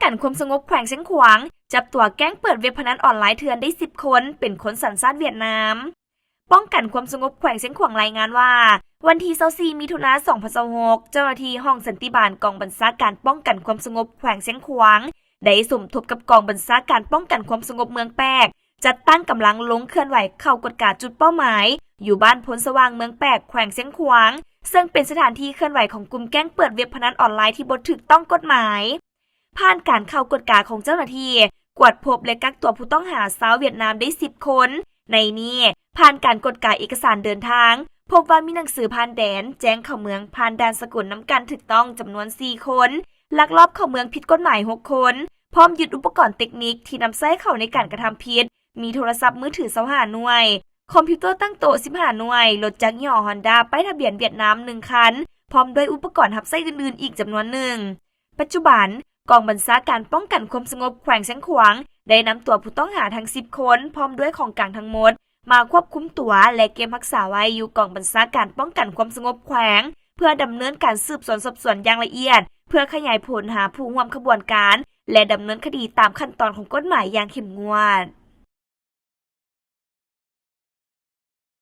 ກັນຄວາມສະຫງົບແຂວງຊຽງຂວາງ ຈັບຕົວແກ້ງເປີດເວັບພະນັນອອນລາຍເຖື່ອນໄດ້ສິບຄົນ ເປັນຄົນສັນຊາດຫວຽດນາມ. ປ້ອງກັນຄວາມສະຫງົບແຂວງຊຽງຂວາງລາຍງານວ່າ ວັນທີຊາວສີ່ ມິຖຸນາ ສອງພັນຊາວຫົກ ເຈົ້າໜ້າທີ່ຫ້ອງສັນຕິບານກອງບັນຊາການປ້ອງກັນຄວາມສະຫງົບແຂວງຊຽງຂວາງ ໄດ້ສົມທົບກັບກອງບັນຊາການປ້ອງກັນຄວາມສະຫງົບເມືອງແປກ ຈັດຕັ້ງກຳລັງລົງເຄື່ອນໄຫວເຂົ້າກວດກາຈຸດເປົ້າໝາຍ ຢູ່ບ້ານໂພນສະຫວ່າງ ເມືອງແປກ ແຂວງຊຽງຂວາງ ເຊິ່ງເປັນສະຖານທີ່ເຄື່ອນໄຫວຂອງກຸ່ມແກ້ງເປີດເວັບພະນັນອອນລາຍທີ່ບໍ່ຖືກຕ້ອງກົດໝາຍ. ຜ່ານການເຂົ້າກວດກາຂອງເຈົ້າໜ້າທີ່ ກວດພົບ ແລະ ກັກຕົວຜູ້ຕ້ອງຫາຊາວຫວຽດນາມໄດ້ສິບຄົນ. ໃນນີ້ ຜ່ານການກວດກາເອກະສານເດີນທາງ ພົບວ່າມີໜັງສືຜ່ານແດນແຈ້ງເຂົ້າເມືອງຜ່ານດ່ານສາກົນນຳກັນຖືກຕ້ອງຈຳນວນສີ່ຄົນ, ລັກລອບເຂົ້າເມືອງຜິດກົດໝາຍຫົກຄົນ, ພ້ອມຍຶດອຸປະກອນເຕັກນິກທີ່ນຳໃຊ້ເຂົ້າໃນການກະທຳຜິດ ມີໂທລະສັບມືຖືຊາວຫ້າໜ່ວຍ, ຄອມພິວເຕີຕັ້ງໂຕະສິບຫ້າໜ່ວຍ, ລົດຈັກຍີ່ຫໍ້ຮອນດ້າ ປ້າຍທະບຽນຫວຽດນາມໜຶ່ງຄັນ ພ້ອມດ້ວຍອຸປະກອນຮັບໃຊ້ອື່ນໆອີກຈຳນວນໜຶ່ງ. ປັດຈຸບັນ ກອງບັນຊາການປ້ອງກັນຄວາມສະຫງົບແຂວງຊຽງຂວາງ ໄດ້ນຳຕົວຜູ້ຕ້ອງຫາທັງສິບຄົນ ພ້ອມດ້ວຍຂອງກາງທັງໝົດ ມາຄວບຄຸມຕົວ ແລະ ເກັບຮັກສາໄວ້ຢູ່ກອງບັນຊາການປ້ອງກັນຄວາມສະຫງົບແຂວງ ເພື່ອດຳເນີນການສືບສວນສອບສວນຢ່າງລະອຽດ ເພື່ອຂະຫຍາຍຜົນຫາຜູ້ຮ່ວມຂະບວນການ ແລະ ດຳເນີນຄະດີຕາມຂັ້ນຕອນຂອງກົດໝາຍຢ່າງເຂັ້ມງວດ.